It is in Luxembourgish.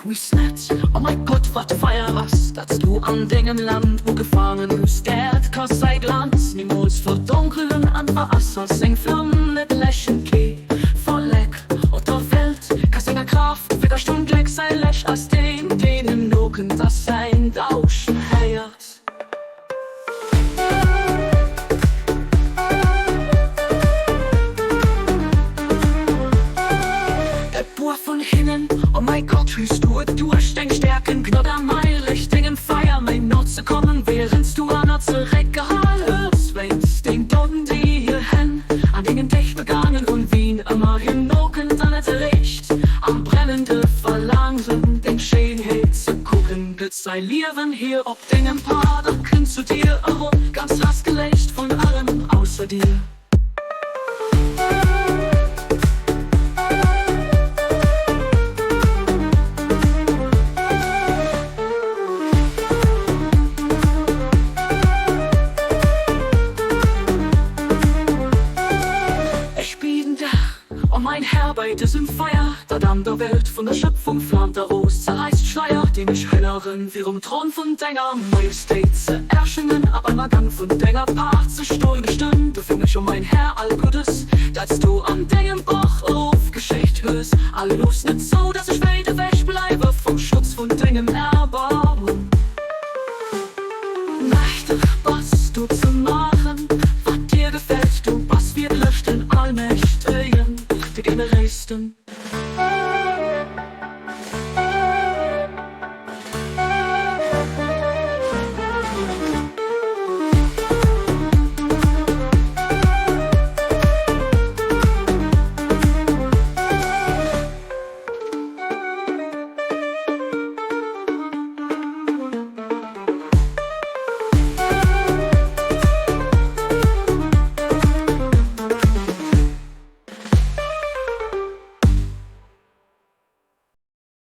Weess net, o mäi Gott, wat Feier ass, dat s du an dengem Land ugefaangen hues. D'Äerd ka säi Glanz nimools verdonkelen an d'Waasser seng Flam net läschen. Kee Vollek op der Welt ka senger Kraaft weder Stund gläich säi Läch ass deen, deen em nokënnt a säin Dauschen héiert. E puer vun hinnen, O mäi Gott, hues du et duerch deng Stäerken, Gnod a Meilecht, dengem Feier méi no ze kommen, wärends du aner zeréckgehal hues wéinst den Doten, déi hir Hänn an dengen Deeg begaangen hunn? Wien ëmmer him nokënnt an et eréischt am brennende Verlaangen, deng Schéinheet ze kucken, gëtt säi Liewen hier op. Dengem Pader kënnt zu dir erop, ganz lassgeléist vun allem ausser dir. Ech bieden dech, O mein Här, bei dësem Feier, dat an der Welt vun der Schöpfung flamt a roost, zerräisst d'Schleier, déi mech hënneren, virum Thron vun denger Majestéit ze erschengen a beim Agang vun denger Paart ze stoen. Bestëmm du fir mech, o mein Här, all Guddes, dat s du an dengem Bach erofgeschéckt hues, a looss net zou, dass ech wäit ewech bleiwe vum Schutz vun dengem Erbarmen. Mächteg bass du ze maachen, wat dir gefält, du bass wierklech den Allmächtegen, de Generéisten.